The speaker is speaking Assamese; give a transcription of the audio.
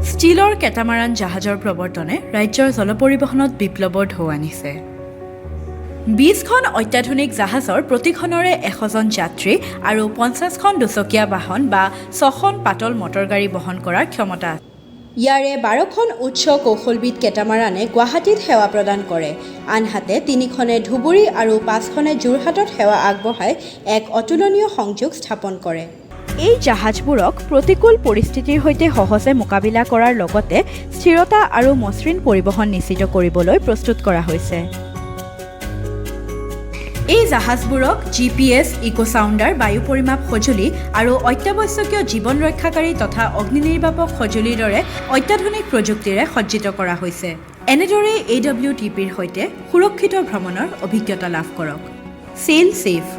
ষ্টীলৰ কেটামাৰান জাহাজৰ প্ৰৱৰ্তনে ৰাজ্যৰ জলপৰিবহণত বিপ্লৱৰ ঢৌ আনিছে। 20খন অত্যাধুনিক জাহাজৰ প্ৰতিখনৰে 100জন যাত্ৰী আৰু 50খন দুচকীয়া বাহন বা ছখন পাতল মটৰ গাড়ী বহন কৰাৰ ক্ষমতা আছে। ইয়াৰে 12খন উচ্চ কৌশলবিদ কেটামাৰানে গুৱাহাটীত সেৱা প্ৰদান কৰে, আনহাতে তিনিখনে ধুবুৰী আৰু পাঁচখনে যোৰহাটত সেৱা আগবঢ়াই এক অতুলনীয় সংযোগ স্থাপন কৰে। এই জাহাজবোৰক প্ৰতিকূল পৰিস্থিতিৰ সৈতে সহজে মোকাবিলা কৰাৰ লগতে স্থিৰতা আৰু মসৃণ পৰিবহণ নিশ্চিত কৰিবলৈ প্ৰস্তুত কৰা হৈছে। এই জাহাজবোৰক জিপিএছ, ইক'চাউণ্ডাৰ, বায়ু পৰিমাপ সঁজুলি আৰু অত্যাৱশ্যকীয় জীৱন ৰক্ষাকাৰী তথা অগ্নি নিৰ্বাপক সঁজুলিৰ দৰে অত্যাধুনিক প্ৰযুক্তিৰে সজ্জিত কৰা হৈছে। এনেদৰেই এ ডব্লিউ টি পিৰ সৈতে সুৰক্ষিত ভ্ৰমণৰ অভিজ্ঞতা লাভ কৰক। Sail safe.